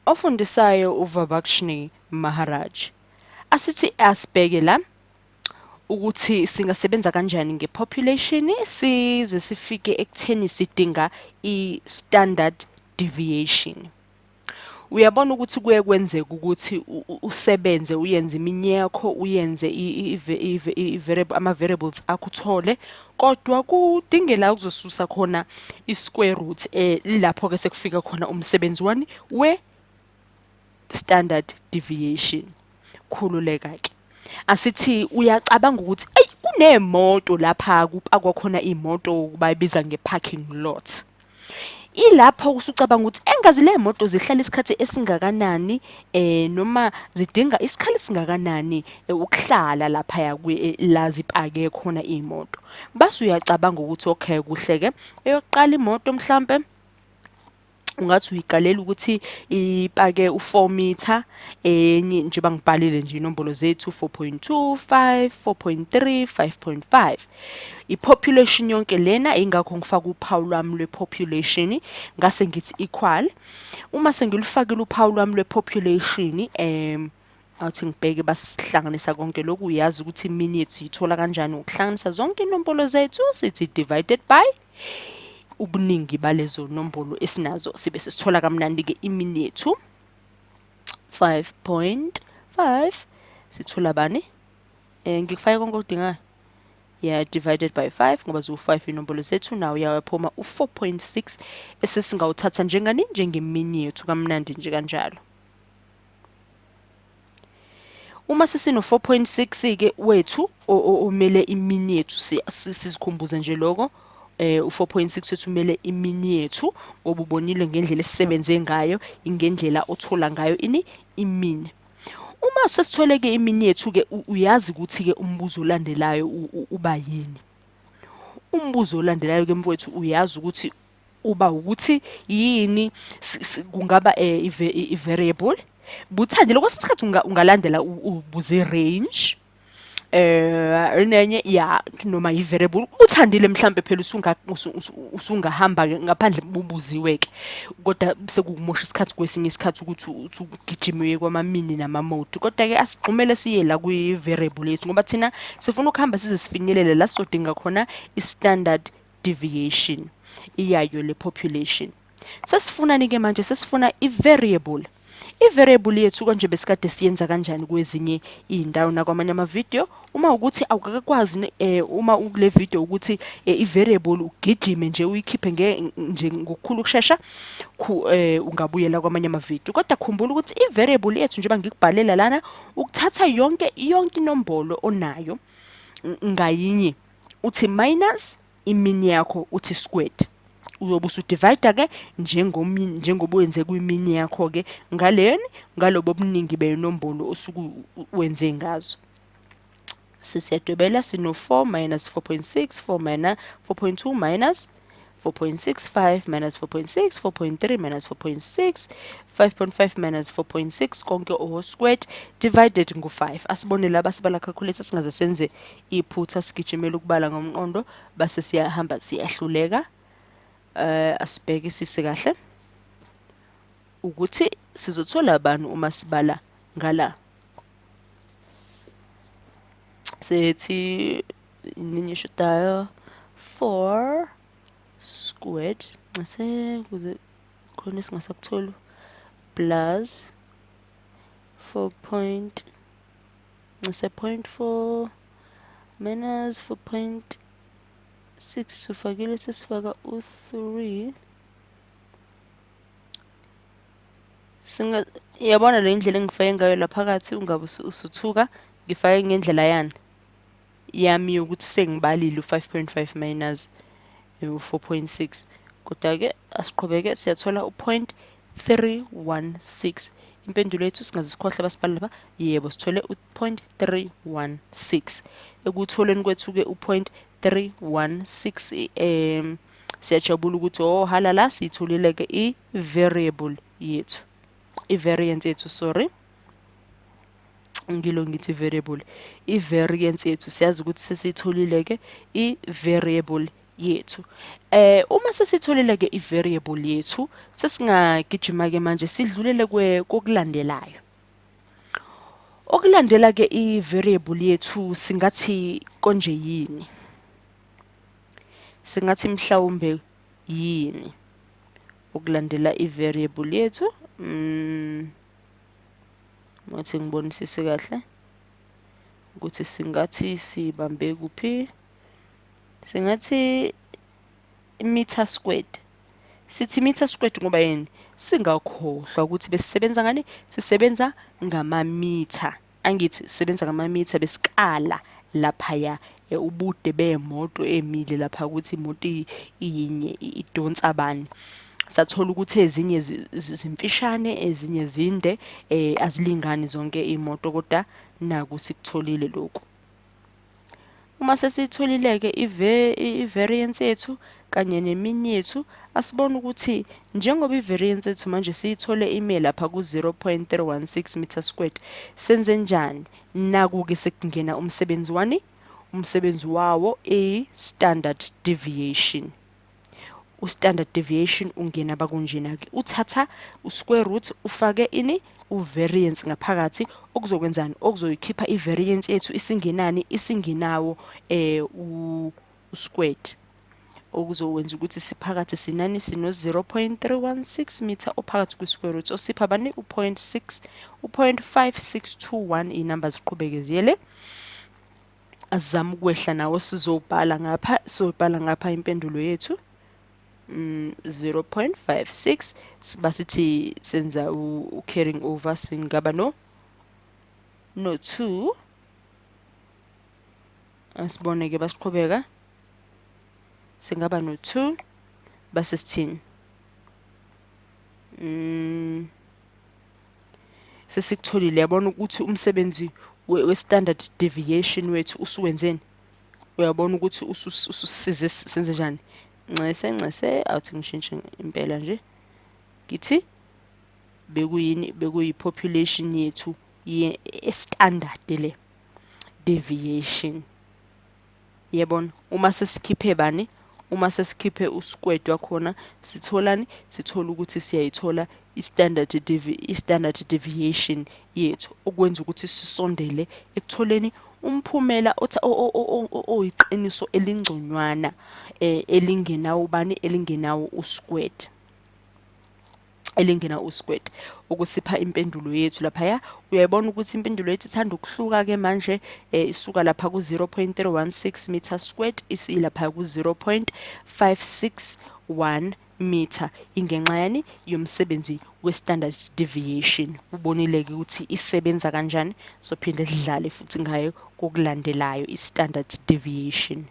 Ofundisayo uVabakshni Maharaj. Asithi asibheke la ukuthi singasebenza kanjani nge-population size sifike ekutheni sidinga i-standard deviation. Uyabona ukuthi kuye kwenzeka ukuthi usebenze uyenze iminye yakho, uyenze ama-variables akho uthole, kodwa kudingela ukuzosusa khona i-square root, lapho-ke sekufika khona umsebenzi wani we-standard deviation. Khululeka-ke. Asithi uyacabanga ukuthi eyi kunemoto lapha kupakwa khona iy'moto bayibiza nge-parking lot. Ilapho usucabanga ukuthi engazi le moto zihlala isikhathi esingakanani noma zidinga isikhala esingakanani ukuhlala laphaya la zipake khona iy'moto. Base uyacabanga ukuthi okay kuhle-ke eyokuqala imoto mhlampe ungathi uyiqalela ukuthi ipake u-4 meter, enye njengoba ngibhalile nje inombolo zethu 4.2, 5, 4.3, 5.5. I-population yonke lena, ingakho ngifaka uphawu lwami lwe-population ngase ngithi equal. Uma sengilufakile uphawu lwami lwe-population, awuthi ngibheke basihlanganisa konke lokhu. Uyazi ukuthi i-mean yethu siyithola kanjani ngokuhlanganisa zonke inombolo zethu, sithi divided by ubuningi balezo nombolo esinazo, sibe sesithola kamnandi-ke i-mean yethu 5.5. Sithola bani? Ngikufake konke okudingayo, yeah, divided by 5 ngoba ziwu-5 inombolo zethu. Nawo uyaphuma u-4.6 esesingawuthatha njengani, njenge-mean yethu kamnandi nje kanjalo. Uma sesino 4.6 ke wethu omele i-mean yethu, sizikhumbuze nje lokho, u-4.6 wethu umele i-mean yethu ngoba ubonile ngendlela esisebenze ngayo, ingendlela othola ngayo ini i-mean. Uma sesithole ke i-mean yethu ke, uyazi ukuthi ke umbuzo olandelayo uba yini. Umbuzo olandelayo ke mfowethu uyazi ukuthi uba ukuthi yini, kungaba i-variable. Buthandile kwesinye isikhathi ungalandela ubuze i-range, nenye ya noma i-variable uthandile mhlambe phela usungahamba ke ngaphandle bubuziwe ke, kodwa sekukumosha isikhathi kwesinye isikhathi ukuthi ugijime uye kwama-mean nama-mode. Kodwa ke asigxumele siye la kwi-variable yethu ngoba thina sifuna ukuhamba size sifinyelele la sizodinga khona i-standard deviation iyayo le population. Sesifunani ke manje? Sesifuna i-variable. I-variable yethu konje besikade siyenza kanjani kwezinye iy'ndawo nakwamanye amavidiyo? Uma ukuthi awukakwazi uma ukule video ukuthi i-variable ugijime nje uyikhiphe nje ngokukhulu ukushesha, ungabuyela kwamanye amavidiyo. Kodwa khumbula ukuthi i-variable yethu njengoba ngikubhalela lana, ukuthatha yonke inombolo onayo ngayinye uthi minus i-mean yakho uthi squared, uyobe usudivide ke njengoba wenze kwi-mean yakho ke ngaleni ngalobo obuningi benombolo osuke wenze ngazo. Sesiyadwebela, sino 4 minus 4.6, 4 minus 4.2 minus 4.6, 5 minus 4.6, 4.3 minus 4.6, 5.5 minus 4.6, konke o squared divided ngo-5. Asibone laba sibala calculator singaze senze iphutha, sigijimela ukubala ngomqondo base siyahamba siyahluleka. Asibhekisise kahle ukuthi sizothola bani uma sibala ngala. Sethi ninye ishodayo 4 squared ngase kuze khona singasakutholi plus 4 point ngase point 4 minus 4.6 sifakile, sesifaka u-3. Singa yabona le ndlela engifake ngayo la phakathi, ungabe usuthuka, ngifake ngendlela yani yami yokuthi sengibalile u-5.5 minus u-4.6. Kodwa-ke asiqhubeke, siyathola u-0.316 impendulo yethu. Singaze sikhohle basibale lapha, yebo, sithole u-0.316. Ekutholeni kwethu-ke u-0.316, siyajabula ukuthi oh halala, siyitholile-ke i-variable yethu, i-variance yethu, sorry, ngilo ngithi variable, i-variance yethu. Siyazi ukuthi sesiyitholile-ke i-variable Yethu. Uma sesitholile-ke i-variable yethu, sesingagijima-ke manje sidlulele kokulandelayo. Okulandela-ke i-variable yethu singathi konje yini? Singathi mhlawumbe yini? Ukulandela i-variable yethu, ngathi ngibonisise kahle ukuthi singathi sibambe kuphi. Singathi meter squared. Sithi meter squared ngoba yini? Singakhohlwa ukuthi besisebenza ngani? Sisebenza ngamamitha. Angithi sisebenza ngamamitha, besikala laphaya ubude bemoto emile lapha, ukuthi imoto iyinye idonsa bani. Sathola ukuthi ezinye zimfishane, ezinye zinde, azilingani zonke iy'moto, kodwa naku sikutholile lokhu. Uma sesiyitholile-ke i-variance yethu kanye ne-mean yethu, asibone ukuthi njengoba i-variance yethu manje siyithole ime lapha ku-0.316 meter squared, senze njani? Naku-ke sekungena umsebenzi wani? Umsebenzi wawo i-standard deviation. U-standard deviation ungena bakunjena-ke, uthatha u-square root, ufake ini? U-variance ngaphakathi. Okuzokwenzani? Okuzoyikhipha i-variance yethu isingenani? Isingenawo u-squared, okuzokwenza ukuthi siphakathi sinani? Sino 0.316 meter ophakathi kwi-square root, osipha bani? U-0.6, u-0.5621. Iy'namba ziqhubeke ziyele. Asizame ukwehla nawo, sizobhala ngapha, sizobhala ngapha impendulo yethu, 0.56. Siba sithi senza u-carrying over, singaba no 2. Asibone ke basiqhubeka, singaba no 2, base sithini? Sesikutholile, yabona ukuthi umsebenzi we-standard deviation wethu usuwenzeni. Uyabona ukuthi ususize senze njani? Ncese, ncese, awuthi ngishintshe impela nje. Ngithi bekuyini? Bekuyi-population yethu ye-standard le deviation, yebona. Uma sesikhiphe bani? Uma sesikhiphe u-squared wakhona, sitholani? Sithola ukuthi siyayithola i-standard deviation yethu, okwenza ukuthi sisondele ekutholeni umphumela oyiqiniso elingconywana, elingenawo bani? Elingenawo u-squared, elingena u-squared, ukusipha impendulo yethu laphaya. Uyayibona ukuthi impendulo yethu ithanda ukuhluka-ke manje, isuka lapha ku-0.316 meter squared isilapha ku-0.561 meter, ingenxa yani? Yomsebenzi we-standard deviation. Ubonile-ke ukuthi isebenza kanjani. Sophinde sidlale futhi ngayo kokulandelayo, i-standard deviation.